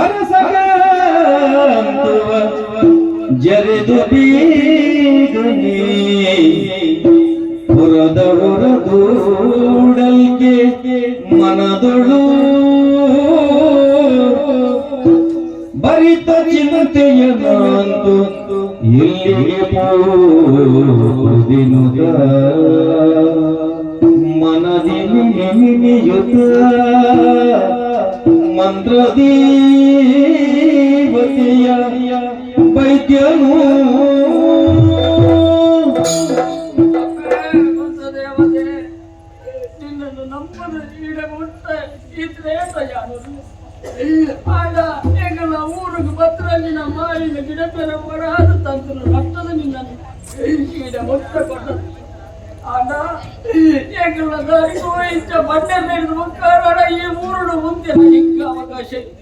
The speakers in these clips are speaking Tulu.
ಅರಸಗಂತುವ ಜರಿದು ಬೀಗನಿ ಹೊರದ ಹೊರದೂಡಲ್ಗೆ ಮನದೊಳು ಬರಿತ ಚಿಂತೆಯ ನಾಂತು ಎಲ್ಲಿಗೆ ಪೋದಿನುತ ಮನದಿ ನೆನೆಯುತ್ತ ಮಂತ್ರದೇವತೆಯ ವೈದ್ಯನು. ದೇವತೆ, ನಿನ್ನನ್ನು ನಂಬದು ಈಡ ಮುಟ್ಟ ಇದ್ರೆ ತಯಾರು. ಆಡ ಎಂಗಳ ಊರಿಗೆ ಪತ್ರಂಜಿನ ಮಾಯಿನ ಗಿಡ ಪೆರ ಪರಾದ ತಂತನು ರಕ್ತದ ನಿನ್ನನ್ನು ಈಡ ಮುಟ್ಟ ಕೊಟ್ಟದು. ಆಡ ಎಂಗಳ ದಾರಿ ಇಚ್ಚ ಬಂಡೆ ಮೇಲಿದ ಮುಕ್ಕಾರಾಡ ಈ ಊರುಡು ಮುಂದೆ ಹಿಂಗ ಅವಕಾಶ ಇತ್ತು.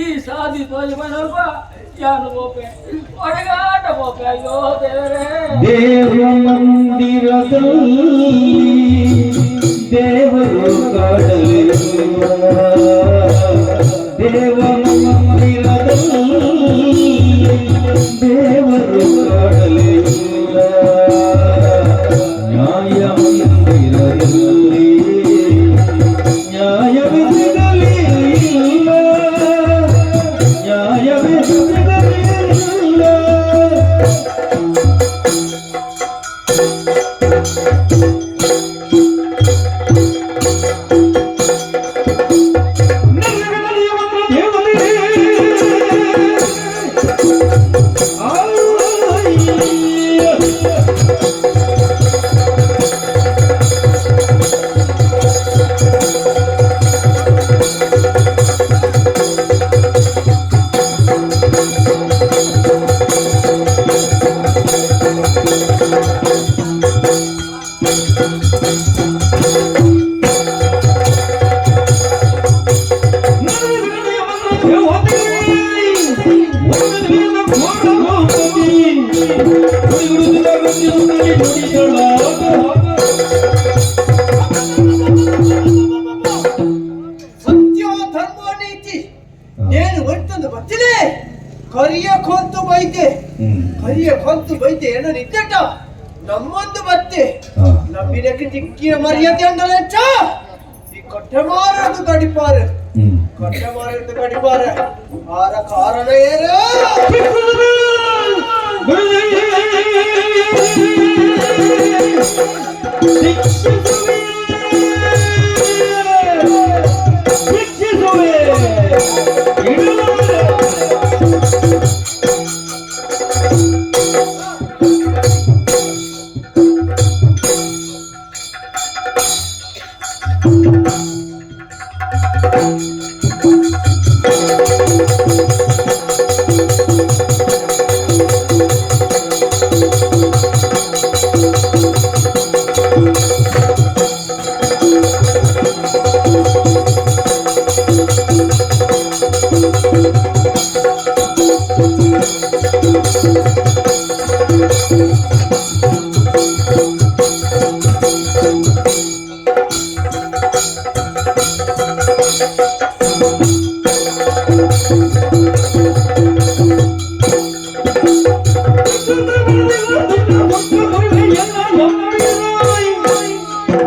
ಈ ಸಾಧಿ ತೋಜ ಮನಲ್ಪ ಯಾನು ಬೋಪೆ ಒಡಗಾಟ ಬೋಪೆ. ಅಯ್ಯೋ ದೇವರೇ! ದೇವ ಮಂದಿರದಲ್ಲಿ ದೇವರು ಕಾಡಲಿಲ್ಲ. ದೇವ ಮಂದಿರದಲ್ಲಿ ದೇವರು ಕಾಡಲಿಲ್ಲ. ನ್ಯಾಯ ಮಂದಿರದಲ್ಲಿ ನ್ಯಾಯವೇ ಸಿಗಲಿಲ್ಲ. ನ್ಯಾಯವೇ ಸಿಗಲಿಲ್ಲ. ಸತ್ಯ, ಧರ್ಮ, ನೀತಿ ಏನು ಒಟ್ಟೊಂದು ಬರ್ತಿದೆ. ಕರಿಯ ಕೊಂತು ಬೈತೆ, ಕರಿಯ ಕೊಂತು ಬೈತೆ ಏನೋ ನಿದ್ದಟ ನಮ್ಮೊಂದು ಬತ್ತೆ. ನಂಬಿನಕ್ಕೆ ತಿಕ್ಕಿಯ ಮರ್ಯಾದೆ ಅಂದಲೆಂಚ ಈ ಕೊಟ್ಟೆ ಮಾರದು ಗಡಿಪಾರು, ಕೊಟ್ಟೆ ಮಾರದು ಗಡಿಪಾರ. ಆರ ಕಾರಣ ಏನು? ಶಿಕ್ಷಿಸುವೆ.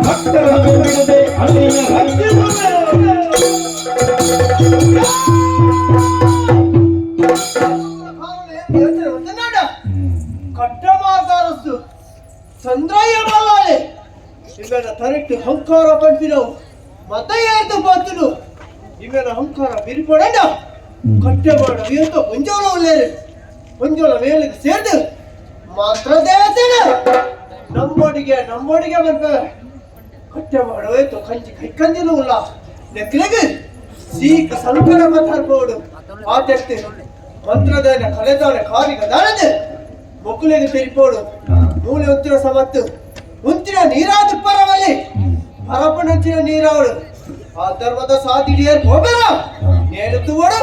ಭಕ್ತರನ್ನು ಬಿಡದೆ ಅಲ್ಲಿಯ ರಕ್ಷಿಸುವೆ. ಕಾರಣ ಏನು ಯೋಚನೆ ಮಾಡ್ತಾನಾಡ? ಕಟ್ಟಮಾದಾರಸ್ಸು ಚಂದ್ರಯ್ಯ ಬಲ್ಲಾಳೆ ಇವನ ತರಟ್ಟು ಹಂಕಾರ ಪಡ್ತಿನವು ಮತ ಏರ್ದು ಬಂತನು. ಇವನ ಹಂಕಾರ ಬಿರಿಪಡಂಡ ಕಟ್ಟೆ ಮಾಡ ಏತೋ ಪಂಜೋಲ ಉಳ್ಳೇರು ಪಂಜೋಲ ಮೇಲಿಗೆ ಸೇರ್ದು ಮಾತ್ರ ದೇವತೆನ ನಮ್ಮೊಡಿಗೆ ನಮ್ಮೊಡಿಗೆ ಬಂತ ಕಟ್ಟೆ ಮಾಡುವ ಏತೋ ಕಂಜಿ ಕೈ ಕಂಜಿಲು ಉಲ್ಲ ನೆಕ್ಲೆಗ್ ಸೀಕ ಸಂಕಟ ಮಾತಾಡ್ಬೋದು. ಆತೆತ್ತೆ ಮಂತ್ರದಾನ ಕಲೆದಾನ ಕಾರಿಗ ದಾನದ ಮೊಕ್ಕುಲೆಗೆ ತೆರಿಪೋಡು. ಮೂಲೆ ಉತ್ತಿನ ಸಮತ್ತು ಉಂತಿನ ನೀರಾದ ಪರವಲ್ಲಿ ಪರಪನಂಚಿನ ನೀರಾವಳು. ಆ ಧರ್ಮದ ಸಾಧಿಡಿಯರ್ ಹೋಗರ ನೇನು ತುವಡು.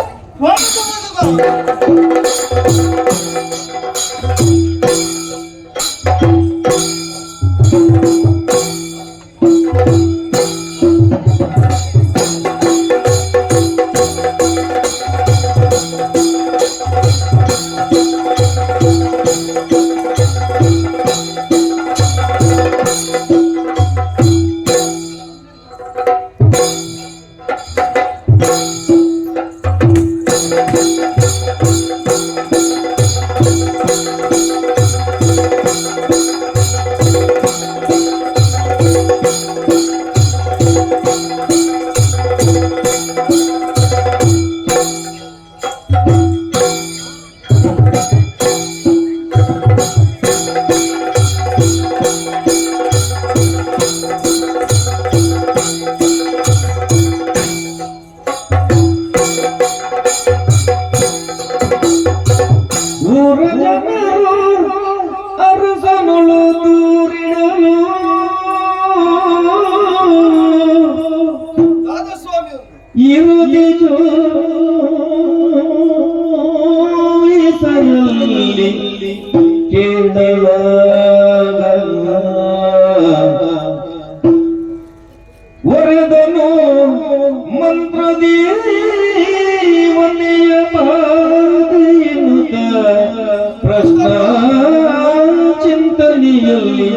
ನದಿಯಲ್ಲಿ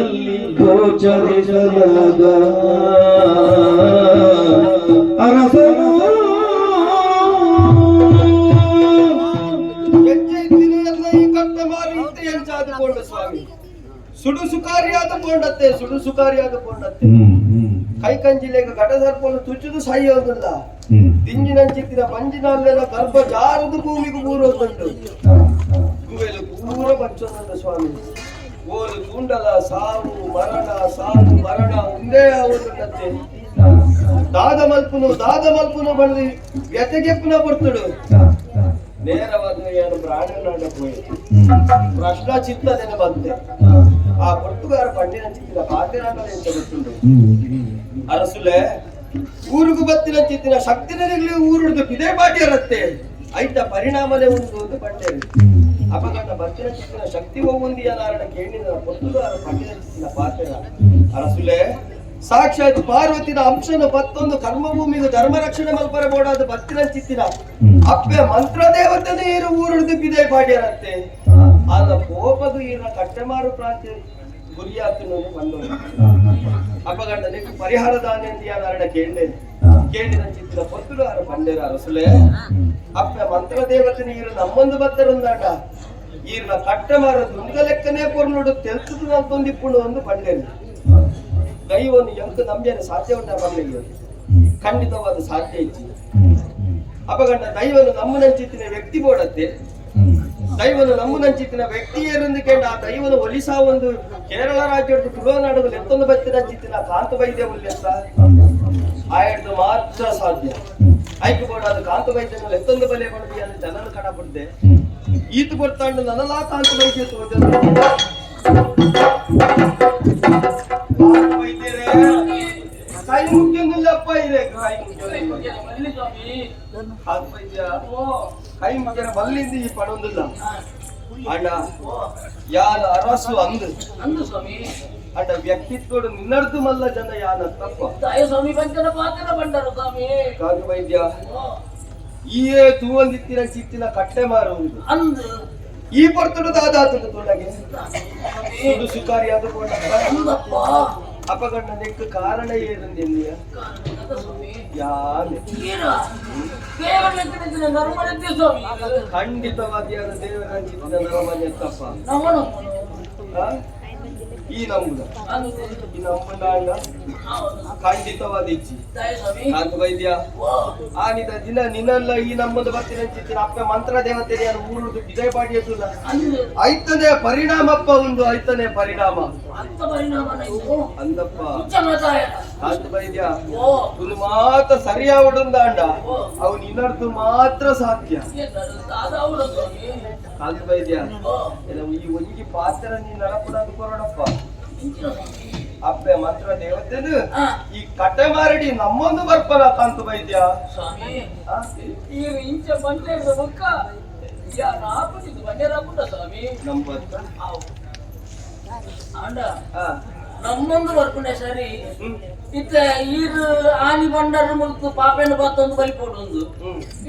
ಗೋಚರಿಸಲಾದ ಅರಸನು. ಹೆಜ್ಜೆ ಇದ್ದಿನ ಈ ಕಟ್ಟ ಮಾರು ಇತ್ತೆ ಎಂಚಾದುಕೊಂಡ ಸ್ವಾಮಿ. ಸುಡು ಸುಕಾರಿಯಾದ ಪೋಂಡತ್ತೆ, ಸುಡು ಸುಕಾರಿಯಾದ ಪೋಂಡತ್ತೆ. ಕೈ ಕಂಜಿಲೇಗ ಘಟ ಸರ್ಪನು ತುಚ್ಚುದು ಸಾಯೋದಿಲ್ಲ. ದಿಂಜಿನಂಚಿತ್ತಿನ ಪಂಜಿನಲ್ಲೆಲ್ಲ ಗರ್ಭ ಜಾರದು ಭೂಮಿಗೆ ಬೂರೋದುಂಟು. ಗುವೆಲು ಪೂರ ಬಚ್ಚೊಂದುಂಡು ಸ್ವಾಮಿ. ಓಲು ತೂಂಡಲ ಸಾವು ಮರಣ, ಸಾವು ಮರಣ ಒಂದೇ ಆವುದುಂಡತ್ತೆ. ದಾದ ಮಲ್ಪುನು, ದಾದ ಮಲ್ಪುನು ಬಂದು ವ್ಯತೆಗೆಪ್ಪುನ ಬರ್ತಡು. ನೇರವಾದ ಏನು ಪ್ರಾಣನಾಡ ಪೋಯಿ ಪ್ರಶ್ನ ಚಿತ್ತನೆನ ಬಂದೆ. ಆ ಪೊರ್ತುಗಾರ ಪಂಡಿನ ಚಿತ್ತಿನ ಪಾತೆರಾಟದ ಎಂತ ಗೊತ್ತುಂಡು? ಅರಸುಲೆ, ಊರುಗು ಬತ್ತಿನ ಚಿತ್ತಿನ ಶಕ್ತಿನಲ್ಲಿ ಊರುಡ್ದು ಪಿದೆ ಬಾಟಿ ಇರತ್ತೆ, ಐತ ಪರಿಣಾಮನೇ ಉಂಟು ಅಂತ ಪಂಡೇರು. ಅಪಗಂಡ ಬತ್ತಿನ ಚಿತ್ತಿನ ಶಕ್ತಿ ಹೋಗುಂದಿ ಅನಾರಣ ಕೇಳಿದ ಪೊರ್ತುಗಾರ ಪಂಡಿನ ಚಿತ್ತಿನ ಪಾತೆರ, ಅರಸುಲೆ, ಸಾಕ್ಷಾತ್ ಪಾರ್ವತಿನ ಅಂಶನ ಪತ್ತೊಂದು ಕರ್ಮಭೂಮಿಗೆ ಧರ್ಮ ರಕ್ಷಣೆ ಮಲ್ಪರ ಬೋಡಾದ ಬತ್ತಿನ ಚಿತ್ತಿನ ಅಪ್ಪೆ ಮಂತ್ರ ದೇವತೆನೇ ಇರು ಊರುಡ್ದು ಪಿದೆ ಪಾಡ್ಯರತ್ತೆ. ಆದ ಕೋಪದು ಈರ ಕಟ್ಟೆಮಾರು ಪ್ರಾಂತ್ಯ ಗುರಿಯಾತನನ್ನು ಬಂದವರು. ಅಪಗಂಡ ನಿಕ್ಕು ಪರಿಹಾರ ದಾನೆ ಅಂತ ಕೇಳಿದೆ. ಕೇಳಿದ ಚಿತ್ತಿನ ಪೊತ್ತುಡು ಆರ ಪಂಡೇರ, ಅರಸುಲೆ, ಅಪ್ಪೆ ಮಂತ್ರ ದೇವತೆ ನೀರು ನಮ್ಮೊಂದು ಬತ್ತರುಂದಾಟ ಈರ್ನ ಕಟ್ಟೆಮಾರ ದುಂದ ಲೆಕ್ಕನೇ ಪೊರ್ನುಡು ತೆಲ್ತದು ನಂತೊಂದಿಪ್ಪುಂಡು ಒಂದು ಪಂಡೇರು. ದೈವನು ಎಂತ ನಂಬಿಯನೆ ಸಾಧ್ಯ ಉಂಟ ಬಂದಿಗೆ? ಖಂಡಿತವಾದ ಸಾಧ್ಯ ಇಚ್ಚಿ. ಅಪಗಂಡ ದೈವನು ನಮ್ಮನಂಚಿತ್ತಿನ ವ್ಯಕ್ತಿ ಬೋಡತ್ತೆ. ದೈವನು ನಮ್ಮನಂಚಿತ್ತಿನ ವ್ಯಕ್ತಿ ಏರೆಂದು ಕೇಂದ್ರ ಆ ದೈವನು ಒಲಿಸಾ ಒಂದು ಕೇರಳ ರಾಜ್ಯದ ತುಳುನಾಡು ಎತ್ತೊಂದು ಬತ್ತಿನ ಚಿತ್ತಿನ ಕಾಂತ ವೈದ್ಯ ಉಲ್ಲೆತ್ತ ಆಯಡ್ದು ಮಾತ್ರ ಸಾಧ್ಯ. ಐಕು ಬೋಡ ಅದು ಕಾಂತ ವೈದ್ಯನ ಎತ್ತೊಂದು ಬಲೆ ಕೊಡದಿ ಅಂತ ಜನರು ಕಡಪಡ್ದೆ. ಈತು ಕೊಡ್ತಾಂಡು ನನಲಾ ಕಾಂತ ವೈದ್ಯ ತೋಜ. ಕಾಂತ ವೈದ್ಯರೇ, ಕೈ ಮುಖ್ಯಂದಿಲ್ಲಪ್ಪ ಇದೆ, ಕೈ ಮುಖ್ಯ. ಮಲ್ಲಿ ಸ್ವಾಮಿ. ಕಾಂತ ವೈದ್ಯ. ಓ. ಕೈ ಮುಖ್ಯನ ಬಲ್ಲಿಂದ ಈ ಪಡೊಂದಿಲ್ಲ ಅಣ್ಣ. ಓ. ಯಾನ ಅರಸು ಅಂದು. ಅಂದು ಸ್ವಾಮಿ. ಅಣ್ಣ, ವ್ಯಕ್ತಿತ್ವಡು ನಿನ್ನರ್ದು ಮಲ್ಲ ಜನ ಯಾನ ತಪ್ಪ. ತಾಯಿ ಸ್ವಾಮಿ, ಪಂಚನ ಪಾತ್ರ ಬಂಡರು ಸ್ವಾಮಿ. ಕಾಂತ ವೈದ್ಯ. ಓ. ಈಯೇ ತೂವಂದಿತ್ತಿನ ಚಿತ್ತಿನ ಕಟ್ಟೆ ಮಾರುವುದು. ಅಂದು. ಈ ಪರ್ತುಡು ದಾದಾತುಡು ತೋಡಗೆ. ಸ್ವಾಮಿ. ಸುಡು ಸುಕಾರಿಯಾದ ಕೋಟಪ್ಪ. ಅಂದಪ್ಪ. ಅಪಗಂಡ ನೆಕ್ ಕಾರಣ ಏನೆಂದೆಂದಿಯ? ಕಾರಣ ಸ್ವಾಮಿ. ಯಾನೆ. ಈರ ದೇವರ ನರ್ಮಲತೆ ಸ್ವಾಮಿ. ಖಂಡಿತವಾಗಿ ಯಾರ ದೇವರ ಚಿತ್ತಿನ ನರಮನೆ ತಪ್ಪ. ನಮ್ಮ ನಮ್ಮನು. ಆ? ಈ ನಂಬುದ. ಅಂದು. ಈ ನಂಬುದ ಅಣ್ಣ. ಹೌದು. ಖಂಡಿತವಾದ ಇಚ್ಚಿ. ತಾಯಿ ಸ್ವಾಮಿ. ಕಾಂತ ವೈದ್ಯ. ಓ. ಆನಿದ ದಿನ ನಿನ್ನಲ್ಲ ಈ ನಮ್ಮದು ಬರ್ತಿನ ಚಿತ್ತಿನ ಅಪ್ಪ ಮಂತ್ರ ದೇವತೆ ಊರು ವಿಜಯ ಪಾಡಿಯಲ್ಲ. ಅಂದು. ಐತನೇ ಪರಿಣಾಮಪ್ಪ, ಒಂದು ಐತನೇ ಪರಿಣಾಮ. ಅಂತ ಪರಿಣಾಮ ನೀವು. ಅಂದಪ್ಪ. ಉಚ್ಚ ಮಾತಾಯ. ಕಾಂತ ವೈದ್ಯ. ಓ. ಒಂದು ಮಾತ ಸರಿಯಾವಡುಂದ ಅಂಡ ಓ. ಅವನು ಇನ್ನರ್ದು ಮಾತ್ರ ಸಾಧ್ಯ. ದಾದಾವುಡ ಸ್ವಾಮಿ. ಕಾಂತ ವೈದ್ಯ. ಓ. ಕೆಲವು ಈ ಒಂಜಿ ಪಾತ್ರ ನೀನ್ ನಡಪುಡಾದ ಕೊರಡಪ್ಪ. ಇಂಚಿನ ಸ್ವಾಮಿ. ಅಪ್ಪೆ ಮಂತ್ರ ದೇವತೆನು ಆ. ಈ ಕಟ್ಟೆ ಮಾರಡಿ ನಮ್ಮೊಂದು ಬರ್ಪನ ಕಾಂತ ವೈದ್ಯ. ಸ್ವಾಮಿ. ಆ? ಈಗ ಇಂಚ ಬಂಡೆ ಬೊಕ್ಕ ಯಾ ನಾಪುಜಿದು ಬಂಡೆರಾಪುಂಡ ಸ್ವಾಮಿ. ನಂಬತ್ತ. ಆವು ಆಂಡ ಆ. ನಮ್ಮೊಂದು ಬರ್ಪುಂಡೆ ಸರಿ. ಹ್ಮ್. ಇತ್ತ ಈರ್ ಆನಿ ಬಂಡರ್ ಮುಲ್ತು ಪಾಪೆನ ಬತ್ತೊಂದು ಬಲಿಪೋಡು ಒಂದು.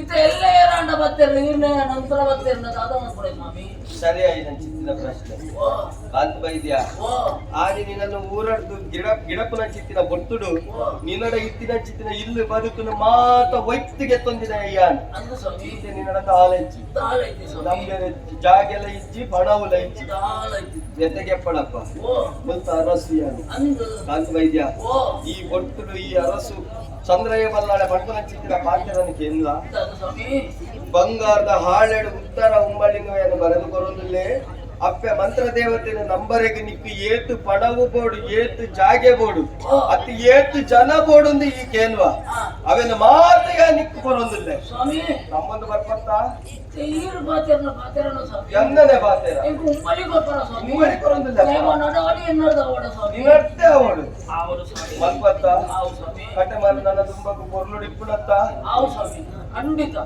ಇತ್ತ ಎಲ್ಲ ಏರಾಂಡ ಬತ್ತೆರ್ ಈರ್ನ ನಂತರ ಬತ್ತೆರ್ನ ದಾದ ಮಲ್ಪುಡೆ ಸ್ವಾಮಿ. ಸರಿಯಾಗಿ ನನ್ನ ಚಿತ್ತಿನ ಪ್ರಶ್ನೆ. ಓ. ಕಾಂತ ವೈದ್ಯ. ಓ. ಆದಿ ನಿನ್ನನ್ನು ಊರಡ್ದು ಗಿಡ ಗಿಡಪುನ ಚಿತ್ತಿನ ಬೊಟ್ಟುಡು ಓ. ನಿನ್ನಡ ಇತ್ತಿನ ಚಿತ್ತಿನ ಇಲ್ಲು ಬದುಕುನು ಮಾತ ವೈಕ್ತಿಗೆ ತೊಂದಿನ ಅಯ್ಯಾನ್. ಅಂದು ಸ್ವಾಮಿ. ಈತೆ ನಿನ್ನಡ ತಾಳೆಜ್ಜಿ. ದಾಳ ಐತಿ ಸ್ವಾಮಿ. ನಮ್ಗೆ ಜಾಗೆಲ್ಲ ಇಜ್ಜಿ, ಪಣವುಲ ಇಜ್ಜಿ. ದಾಳ ಐತಿ. ಜೊತೆಗೆಪ್ಪಣಪ್ಪ. ಓ. ಮುಲ್ತ ಅರಸು ಯಾನು. ಅಂದು. ಕಾಂತ ವೈದ್ಯ. ಓ. ಈ ಬೊಟ್ಟುಡು ಈ ಅರಸು ಚಂದ್ರಯ್ಯ ಬಲ್ಲಾಳೆ ಬಡ್ಪನ ಚಿತ್ತಿನ ಪಾತ್ರನಿಗೆ ಇಲ್ಲ. ದಾದ ಸ್ವಾಮಿ. ಬಂಗಾರದ ಹಾಳೆಡು ಉತ್ತರ ಉಂಬಳಿಂಗವನ್ನು ಬರೆದು ಬರೋದಿಲ್ಲೇ. ಅಪ್ಪೆ ಮಂತ್ರ ದೇವತೆನ ನಂಬರೆಗೆ ನಿಕ್ಕು ಏತು ಪಣವು ಬೋಡು, ಏತು ಜಾಗೆ ಬೋಡು, ಅತಿ ಏತು ಜನ ಬೋಡುಂದು ಈ ಕೇನ್ವ ಅವೆನ ಮಾತೆಯ ನಿಕ್ಕು ಬರೋದಿಲ್ಲ. ಸ್ವಾಮಿ. ನಮ್ಮೊಂದು ಬರ್ಪತ್ತ. ಈರು ಪಾತೆರ್ನ ಪಾತೆರನ ಸ್ವಾಮಿ. ಎಂದನೆ ಬಾತೆರ. ಇಂಕು ಉಮ್ಮಲಿ ಕೊರ್ಪರ ಸ್ವಾಮಿ. ಉಮ್ಮಲಿ ಕೊರೊಂದಿಲ್ಲ. ದೈವ ನಡವಳಿ ಎನ್ನರ್ದ ಅವಡ ಸ್ವಾಮಿ. ನಿನ್ನರ್ತೆ ಅವಳು. ಆವಡು ಸ್ವಾಮಿ. ಮಲ್ಪತ್ತ. ಆವು ಸ್ವಾಮಿ. ಕಟ್ಟೆ ಮಾರು ನನ್ನ ತುಂಬకు ಪೊರ್ಲುಡು ಇಪ್ಪುನತ್ತ. ಆವು ಸ್ವಾಮಿ, ಖಂಡಿತ.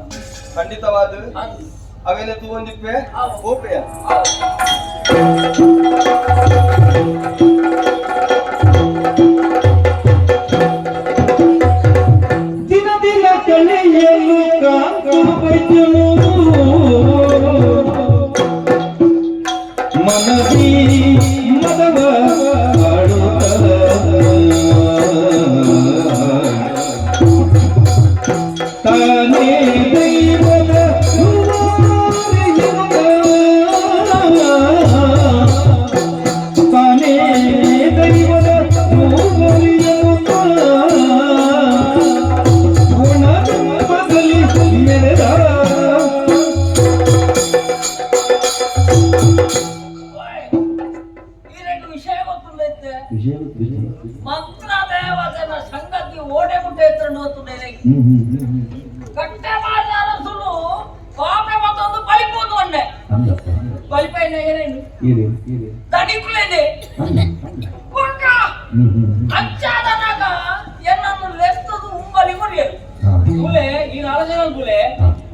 ಖಂಡಿತವಾದ. ಅಂದು. ಅವೆಲ್ಲ ತೂವಂದಿಪ್ಪೆ. ಆವು. ಓಪೆಯ. ಆವು. ದಿನ ದಿನ ಕಳೆಯಲು ಕಾಂತ ವೈದ್ಯನು ಮನದಿ ಮದವ. ಇರಿ ಇರಿ. ದಣಿಕುಲೇನೆ. ಅಂದ. ಬೊಕ್ಕ ಹ್ಮ್ ಹ್ಮ್ ಹ್ಮ್. ಅಂಚಾದನಾಗ ಎನ್ನನ್ನು ಲೆತ್ತದು ಉಂಬಲಿ ಕೊರಿಯರು. ಗುಲೆ ಈ ನಾಲ್ಕು ಜನ ಗುಲೆ.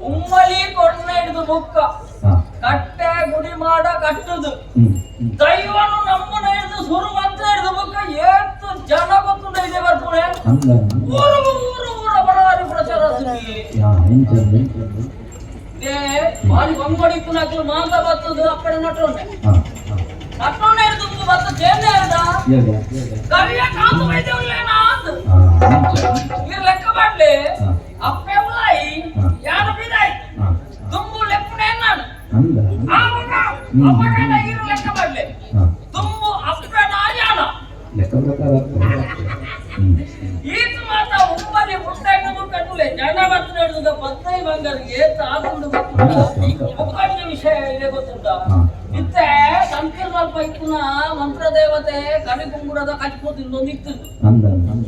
ಉಮ್ಮಲಿ ಕೊಡ್ನ ಹಿಡಿದು ಬುಕ್ಕ ಕಟ್ಟೆ ಗುಡಿ ಮಾಡ ಕಟ್ಟುದು. ಹ್ಮ್ ಹ್ಮ್. ದೈವನು ನಮ್ಮನ ಹಿಡಿದು ಸುರು ಮಂತ್ರ ಹಿಡಿದು ಬುಕ್ಕ ಏತ್ತು ಜನ ಗೊತ್ತುಂಡ ಇದೆ ಬರ್ಪುಣೆ. ಅಂದ. ಊರು ಊರು ಊರ ಬರವಾರಿ ಪ್ರಚಾರ ಸುದ್ದಿ. ಯಾ ಎಂಚ ಎಂಚ? ಇದೇ ಬಾರಿ ಬಂಗೋಡಿ ಇತ್ತು ನಾಕಲು ಮಾಂತ ಬತ್ತದು ಅಪ್ಪಡೆ ನಟೋಣೆ. ಹಾ ಹಾ. ನಟೋಣೆ ಹಿಡಿದು ಬತ್ತ ಚೇಂಜ್ ಆಯ್ತಾ? ಏಗ ಏಗ. ಕರಿಯ ಕಾಂತು ವೈದ್ಯವ್ಲೇನ ಅಂದ್. ಹಾ ಎಂಚ? ಇರ್ ಲೆಕ್ಕ ಮಾಡ್ಲಿ. ಅಪ್ಪೆ ಉಲಾಯಿ ಯಾರು ಬಿದಾಯ್ ದುಂಬು ಲೆಪ್ಪುನೆ ನಾನು. ಅಂದ. ಆವಾಗ ಅಪ್ಪಗನ ಇರು ಲೆಕ್ಕ ಮಾಡ್ಲಿ. ದುಂಬು ಅಪ್ಪೆ ನಾಯಾನ. ಲೆಕ್ಕ ಪ್ರಕಾರ ಹ್ಮ್. ಈತ ಮಾತ ಉಮ್ಮಲಿ ಮುಟ್ಟಣ್ಣು ಕಣ್ಣುಲೆ ಜನ ಬತ್ತು ನಡೆದ ಪತ್ತೈ ಬಂಗಾರ ಏತ ಆತುಂಡು ಗೊತ್ತುಂಟ. ಮುಕ್ಕಣ್ಣ ವಿಷಯ ಇದೆ ಗೊತ್ತುಂಟ. ಇತ್ತೆ ಸಂಕೀರ್ಣ ಇತ್ತುನ ಮಂತ್ರದೇವತೆ ಕಣಿಕುಂಗುರದ ಕಚ್ಪು ತಿಂದೊಂದು ಇತ್ತು. ಅಂದ ಅಂದ.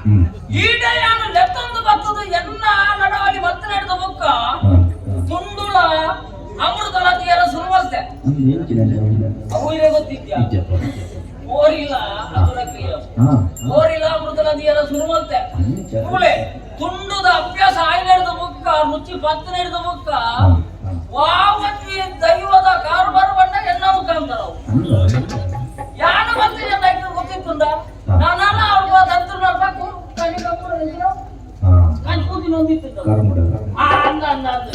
ಹ್ಮ್. ಈಡೆಯಾನು ಲೆತ್ತೊಂದು ಬತ್ತದು ಎನ್ನ ನಡವಳಿ ಬತ್ತು ನಡೆದ ಬುಕ್ಕ ತುಂಡುಲ ಅಮೃತಲ ತೀರ ಸುರುವಲ್ತೆ. ಅಂದ ಎಂಚಿನ? ಅವು ಇರೇ ಗೊತ್ತಿದ್ಯಾ? ಇಜ್ಜಪ್ಪ. ಓರಿಲ್ಲ ಅದುರ ಕ್ರಿಯೆ. ಓರಿಲ್ಲ ಅಮೃತಲ ತೀರ ಸುರುವಲ್ತೆ. ಅಂಚ. ಕೂಲೆ ತುಂಡುದ ಅಭ್ಯಾಸ ಆಯ್ ನಡೆದ ಬುಕ್ಕ ರುಚಿ ಪತ್ತು ನಡೆದ ಬುಕ್ಕ ವಾವಂತಿ ದೈವದ ಕಾರುಬಾರು ಬಣ್ಣ ಎನ್ನ ಮುಖಾಂತರ ಅವು. ಅಂದ. ಯಾನ ಮತ್ತೆ ಎನ್ನ ಗೊತ್ತಿತ್ತುಂಡ ನಾನಲ್ಲ ಅವ್ರ ತಂತ್ರ ಕಂಚು ಒಂದಿತ್ತು. ಕರ್ಮಡ. ಆ ಅಂದ ಅಂದ ಅಂದ.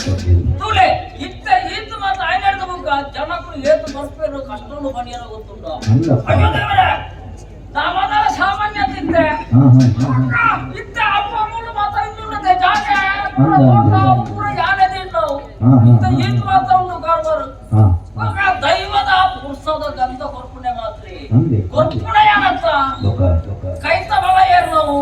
ತೂಲೆ ಇತ್ತ ಈತ ಮಾತ್ರ ಆಯ್ನಾಡ್ದ ಬುಕ್ಕ ಜನಕ್ಕೂ ಏತು ಬರ್ಪೇರು ಕಷ್ಟನು ಬಣಿಯರ ಗೊತ್ತುಂಡ. ಅಂದಪ್ಪ. ಅಯ್ಯೋ ದೇವರೇ, ನಾವದಲ್ಲ ಸಾಮಾನ್ಯ ತಿಂತೆ. ಹಾ ಹಾ ಹಾ. ಇತ್ತ ಅಪ್ಪ ಮೂಲ ಮಾತ್ರ ಇನ್ನುಂಡತೆ ಜಾಗೆ ಪೂರ ಅಂದ, ತೋಟ ಅಂದ. ಪೂರ ಯಾನೆ ತಿಂಡವು. ಹಾ, ಹಾ, ಇತ್ತ ಹಾ. ಈತ ಮಾತ್ರ ಉಂಡು ಕಾರ್ಬಾರು. ಹಾ. ಬೊಕ್ಕ ದೈವದ ಪುರ್ಸದ ಗಂಧ ಕೊರ್ಪುಣೆ ಮಾತ್ರಿ. ಅಂದೆ. ಕೊರ್ಪುಣೆ ಏನಂತ? ಲೋಕ ಲೋಕ. ಕೈತ ಬಲ ಏರ್ನವು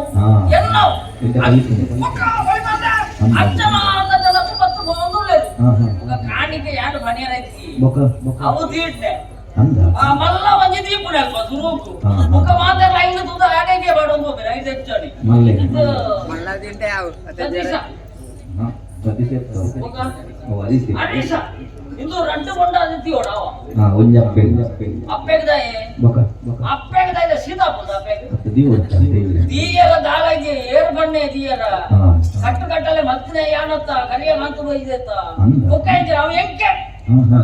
ಎನ್ನವು. ಇತ್ತ ಕಲಿತು. ಬೊಕ್ಕ ಹೊಯ್ತಂದೆ. ಅಂದ. ಅಜ್ಜನ ಅಂತ ಜನಕ್ಕೆ ಬತ್ತು ಬಂದುಳ್ಳೇದು. ಹಾ ಹಾ. ಬೊಕ್ಕ ಕಾಣಿಕೆ ಯಾಡು ಬಣಿಯರೈತಿ. ಬೊಕ ಬೊಕ. ಅವು ತೀಡ್ನೆ. ಅಂದ. ಆ ಮಲ್ಲ ಒಂಜಿ ದೀಪುನೆ ಅಲ್ಪ ಸುರೂಕು. ಹಾ. ಬೊಕ್ಕ ಮಾತ್ರ ಲೈನ್ ತೂದ ಆಡೆಗೆ ಬಾಡೊಂದು ಹೋಗ್ಬೇರೆ ಐದು ಹೆಚ್ಚಾಡಿ. ಮಲ್ಲೆ. ಇದು ಮಲ್ಲ ತಿಂಟೆ ಅವು. ಸತೀಶ. ಹಾ ಸತೀಶ. ಬೊಕ್ಕ ಓ ಅರಿಸಿ. ಹರೀಶ ಇಂದು ರಡ್ಡು ಬೊಂಡ ಅದಿತ್ತಿ ಓಡಾವ. ಹಾ ಒಂಜಪ್ಪೆ. ಅಪ್ಪೆಗ್ದಾಯೆ. ಬೊಕ ಬೊಕ. ಅಪ್ಪೆಗ್ದಾಯ ಸೀತಾಪುರ ಅಪ್ಪೆಗ್. ಅತ್ತ ದೀವೊಡ್ತ ದೇವಿರ. ದೀಯರ ದಾಲ ಇದೆ ಏರು ಬಣ್ಣೆ ದೀಯರ. ಹಾ. ಕಟ್ಟು ಕಟ್ಟಲೆ ಮಲ್ತನೆ ಯಾನತ್ತ ಕರಿಯ ಮಂತು ಬೈದೆತ್ತ. ಅಂದ. ಬೊಕ್ಕ ಇಂಚ ಅವ ಎಂಕೆ. ಹಾ ಹಾ.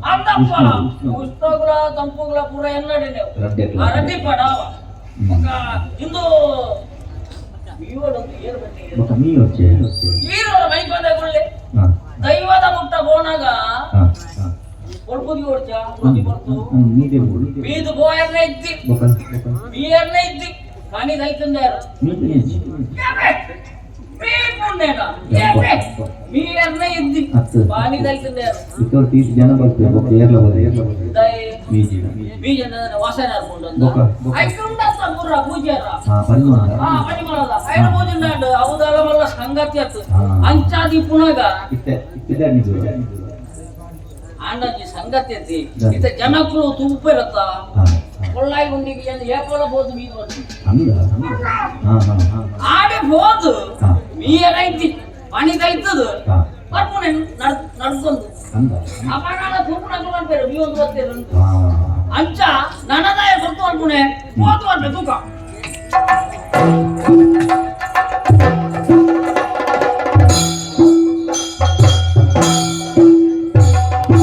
ಅಂದಪ್ಪ. ಉಷ್ಣ, ಉಷ್ಣ. ಉಷ್ಣಗುಲ ತಂಪುಗುಲ ಪೂರ ಎನ್ನಡಿ ನೀವು. ರಡ್ಡೆ. ಆ ರಡ್ಡಿ ಪಡಾವ. ಬೊಕ್ಕ ಇಂದು ಮೀವಡೊಂದು ಏರು ಬಣ್ಣೆ. ಬೊಕ ಮೀ ಒಚ್ಚೆ. ಈರೋರ ಮೈಪಂದೆ ಗುಳ್ಳೆ. ಹಾ. ದೈವದ ಮುಟ್ಟ ಬೋನಾಗ ಹಾ ಹಾ. ಕೊಡ್ಪುದಿ ಓಡ್ಚ ಬುದ್ಧಿ ಬರ್ತು. ನೀದೇ ಬೋಡು. ಬೀದು ಬೋಯರ್ನೇ ಇದ್ದಿ. ಬೊಕ ಬೊಕ. ಬೀಯರ್ನೇ ಇದ್ದಿ ಪನಿ ದೈತಂದಾರು. ಮೀ ಮೀ ಪುಣ್ಯನ ಏಪೆ ಮೀಯರ್ನೇ ಇದ್ದಿ. ಅತ್ತು. ಪಾನಿ ದೈತಂದಾರು. ಇತ್ತೋರ್ ತೀಸ್ ಜನ ಬರ್ತಾರೆ ಬೊಕ ಏರ್ಲ ಬರ ಏರ್ಲ ಬರ. ದೈ ಮೀಜಿ. ಬೀಜ ವಾಸನೆ ಹಾಕೊಂಡು ಬೊಕ ಬೊಕ. ಐಕುಂಡತ್ತ ಪೂರ ಪೂಜೆರ. ಹಾ ಪರಿಮಳ. ಆ ಪನಿಮಳದ ಐನ ಪೂಜೆ ಹೌದಲ್ಲ ಮಲ್ಲ ಸಂಗತಿ ಅತ್ತು. ಹಾ. ಅಂಚಾದಿ ಪುನಗ. ಇತ್ತೆ ಇತ್ತೆ ನಿಜ. ಆಂಡಜಿ ಸಂಗತಿ ಅತ್ತಿ ಇತ್ತ ಜನಕ್ಕಳು ತುಪ್ಪಿರತ್ತ. ಹಾ. ಕೊಳ್ಳಾಯಿ ಗುಂಡಿಗೆ ಏನು ಏಪೋಲ ಬೋದು ಮೀನು ಬಂತು. ಅಂದ. ಹಾ ಹಾ ಹಾ. ಆಡೆ ಹೋದು ಹಾ. ಮೀಯರ ಇದ್ದಿ ಪಣಿ ತೈತದು ಹಾ. ಬರ್ಪುಣೆ ನಡ್ಕೊಂಡು. ಅಂದ. ಅಪಗಾಲ ತೂಪುಣ ಮಾಡ್ತಾರೆ ಮೀ ಒಂದು ಬರ್ತೀರ. ಹಾ. ಅಂಚ ನನದಾಯ ಗೊತ್ತು ಅನ್ಪುಣೆ ಹೋತು ಅನ್ಪೆ ತೂಕ.